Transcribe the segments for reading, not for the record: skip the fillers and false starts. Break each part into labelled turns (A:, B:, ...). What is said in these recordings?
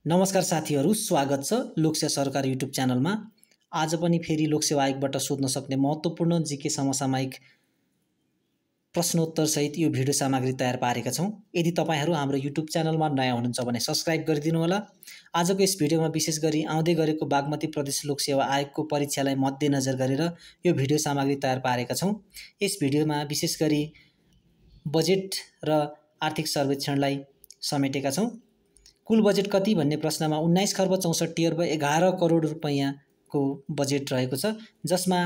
A: नमस्कार साथीहरू, स्वागत छ लोकसेवा सरकार युट्युब च्यानलमा। आज पनि फेरि लोकसेवा आयोगबाट सोध्न सक्ने महत्त्वपूर्ण जीके समसामयिक प्रश्नोत्तर सहित यो भिडियो सामग्री तयार पारेका छौँ। यदि तपाईहरू हाम्रो युट्युब च्यानलमा नयाँ हुनुहुन्छ भने सब्स्क्राइब गरिदिनु होला। आजको यस भिडियोमा विशेष गरी आउँदै गरेको बागमती प्रदेश लोकसेवा आयोगको परीक्षालाई मध्यनजर गरेर यो भिडियो सामग्री तयार पारेका छौँ। यस भिडियोमा विशेष गरी बजेट र आर्थिक सर्वेक्षणलाई समेटेका छौँ। कुल बजेट कति भन्ने प्रश्नमा 19 खर्ब 64 अर्ब 11 करोड रुपैयाँको बजेट रहेको छ, जसमा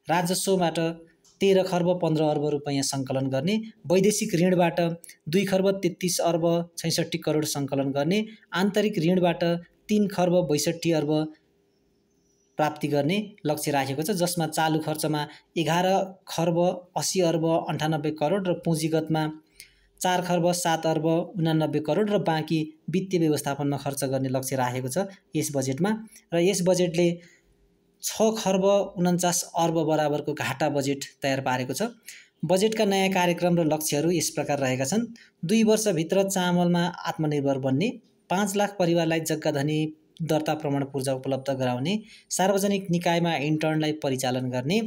A: राजस्वबाट 13 खर्ब 15 अर्ब रुपैयाँ सङ्कलन गर्ने, वैदेशिक ऋणबाट 2 खर्ब 33 अर्ब 66 करोड सङ्कलन गर्ने, आन्तरिक ऋणबाट 3 खर्ब 62 अर्ब प्राप्ति गर्ने लक्ष्य राखेको छ, जसमा चालु खर्चमा 11 खर्ब 80 अर्ब 98 करोड र पुँजीगतमा 4 खर्ब 7 अर्ब 89 करोड र बाँकी वित्तीय व्यवस्थापनमा खर्च गर्ने लक्ष्य राखेको छ यस बजेटमा। र यस बजेटले 6 खर्ब 49 अर्ब बराबरको घाटा बजेट तयार पारेको छ। बजेटका नयाँ कार्यक्रम र लक्ष्यहरू यस प्रकार रहेका छन्। 2 वर्षभित्र चामलमा आत्मनिर्भर बन्ने, 5 लाख परिवारलाई जग्गाधनी दर्ता प्रमाण पूर्जा उपलब्ध गराउने, सार्वजनिक निकायमा इन्टर्नलाई परिचालन गर्ने,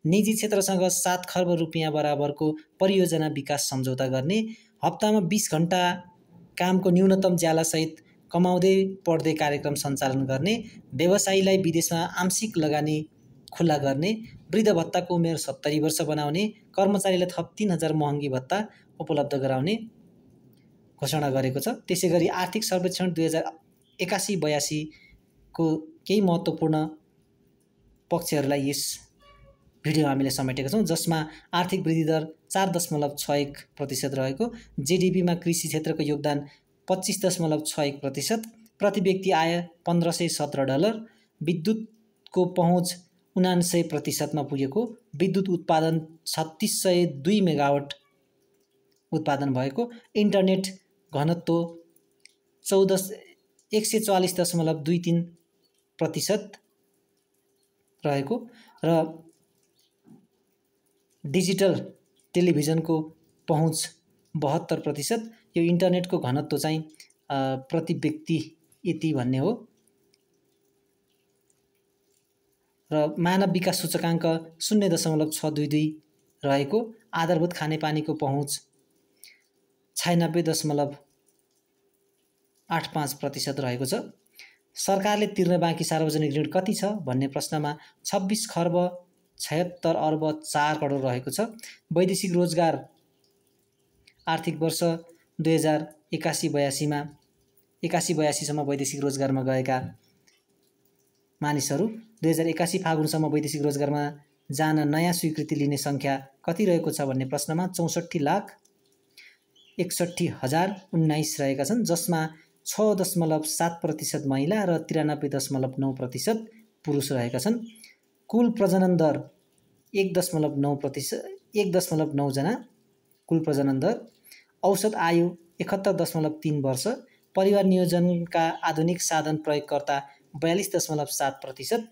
A: निजी क्षेत्रसँग 7 खर्ब रुपैयाँ बराबरको परियोजना विकास सम्झौता गर्ने, हप्तामा 20 घण्टा कामको न्यूनतम ज्यालासहित कमाउँदै पढ्दै कार्यक्रम सञ्चालन गर्ने, व्यवसायीलाई विदेशमा आंशिक लगानी खुला गर्ने, वृद्ध भत्ताको उमेर 70 वर्ष बनाउने, कर्मचारीलाई थप 3000 महँगी भत्ता उपलब्ध गराउने घोषणा गरेको छ। त्यसैगरी आर्थिक सर्वेक्षण 2081-82 को केही महत्त्वपूर्ण पक्षहरूलाई यस भिडियो हामीले समेटेका छौँ, जसमा आर्थिक वृद्धि दर 4.61% रहेको, जीडीपीमा कृषि क्षेत्रको योगदान 25.61%, प्रति व्यक्ति आय $1517, विद्युतको पहुँच 79% पुगेको, विद्युत उत्पादन 3602 मेगावाट उत्पादन भएको, इन्टरनेट घनत्व 144.23% रहेको र डिजिटल टेलिभिजनको पहुँच 72%। यो इन्टरनेटको घनत्व चाहिँ प्रति व्यक्ति यति भन्ने हो। र मानव विकास सूचकाङ्क 0.622 रहेको, आधारभूत खानेपानीको पहुँच 96.85% रहेको छ। सरकारले तिर्न बाँकी सार्वजनिक ऋण कति छ भन्ने प्रश्नमा 26 खर्ब 76 अर्ब 4 करोड रहेको छ। वैदेशिक रोजगार आर्थिक वर्ष 2081-82 सम्म वैदेशिक रोजगारमा गएका मानिसहरू 2081 फागुनसम्म वैदेशिक रोजगारमा जान नयाँ स्वीकृति लिने सङ्ख्या कति रहेको छ भन्ने प्रश्नमा 64,61,019 रहेका छन्, जसमा 6.7% महिला र 93.9% पुरुष रहेका छन्। कुल प्रजनन दर 1.9 जना कुल प्रजनन दर, औसत आयु 71.3 वर्ष, परिवार नियोजनका आधुनिक साधन प्रयोगकर्ता 42.7%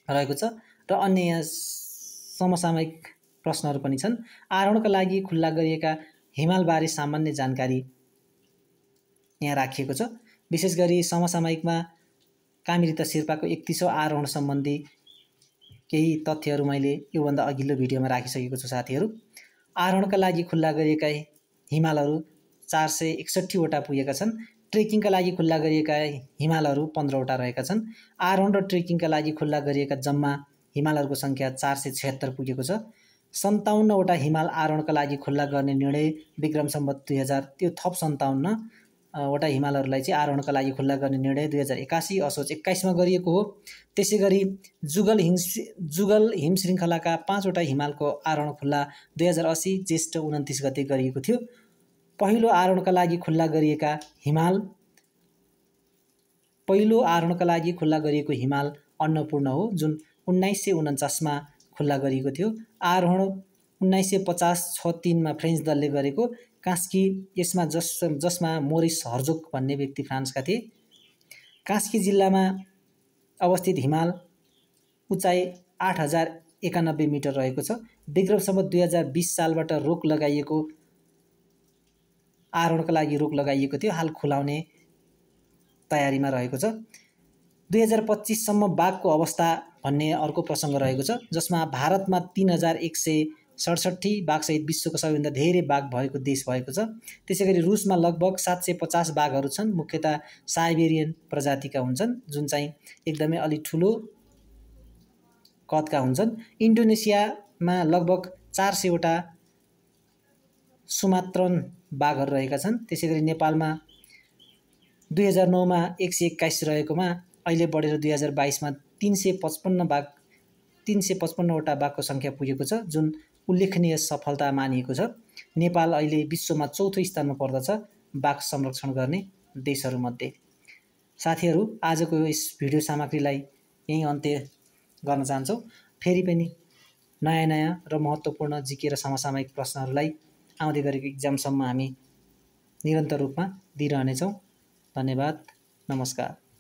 A: रहेको छ। र अन्य समसामयिक प्रश्नहरू पनि छन्। आरोहणका लागि खुल्ला गरिएका हिमालबारे सामान्य जानकारी यहाँ राखिएको छ। विशेष गरी समसामयिकमा कामिरिता शेर्पाको 31औं आरोहण सम्बन्धी केही तथ्यहरू मैले योभन्दा अघिल्लो भिडियोमा राखिसकेको छु साथीहरू। आरोहणका लागि खुल्ला गरिएका हिमालहरू 461 वटा पुगेका छन्। ट्रेकिङका लागि खुल्ला गरिएका हिमालहरू 15 वटा रहेका छन्। आरोहण र ट्रेकिङका लागि खुल्ला गरिएका जम्मा हिमालहरूको सङ्ख्या 476 पुगेको छ। 57 वटा हिमाल आरोहणका लागि खुल्ला गर्ने निर्णय विक्रम सम्वत 2000, त्यो थप 57 वटा हिमालहरूलाई चाहिँ आरोहणका लागि खुल्ला गर्ने निर्णय 2081 असोज 21 मा गरिएको हो। त्यसै गरी जुगल हिम श्रृङ्खलाका 5 वटा हिमालको आरोहण खुल्ला 2080 ज्येष्ठ 29 गते गरिएको थियो। पहिलो आरोहणका लागि खुल्ला गरिएको हिमाल अन्नपूर्ण हो, जुन 1949 मा खुल्ला गरिएको थियो। आरोहण 1950-63 मा फ्रेन्च दलले गरेको, कास्की यसमा जसमा मोरिस हर्जोग भन्ने व्यक्ति फ्रान्सका थिए। कास्की जिल्लामा अवस्थित हिमाल उचाइ 8091 मिटर रहेको छ। विक्रम सम्वत 2020 सालबाट आरोहणका लागि रोक लगाइएको थियो। हाल खुलाउने तयारीमा रहेको छ। 2025 सम्म बाघको अवस्था भन्ने अर्को प्रसङ्ग रहेको छ, जसमा भारतमा 3167 बाघसहित विश्वको सबैभन्दा धेरै बाघ भएको देश भएको छ। त्यसैगरी रुसमा लगभग 750 बाघहरू छन्, मुख्यतः साइबेरियन प्रजातिका हुन्छन्, जुन चाहिँ एकदमै अलि ठुलो कदका हुन्छन्। इन्डोनेसियामा लगभग 400वटा सुमात्रन बाघहरू रहेका छन्। त्यसैगरी नेपालमा 2009मा 121 रहेकोमा अहिले बढेर 2022मा 355वटा बाघको सङ्ख्या पुगेको छ, जुन उल्लेखनीय सफलता मानिएको छ। नेपाल अहिले विश्वमा 4थो स्थानमा पर्दछ बाघ संरक्षण गर्ने देशहरूमध्ये। साथीहरू, आजको यस भिडियो सामग्रीलाई यहीँ अन्त्य गर्न चाहन्छौँ। फेरि पनि नयाँ र महत्त्वपूर्ण जिके र समसामयिक प्रश्नहरूलाई आउँदै गरेको इक्जामसम्म हामी निरन्तर रूपमा दिइरहनेछौँ। धन्यवाद। नमस्कार।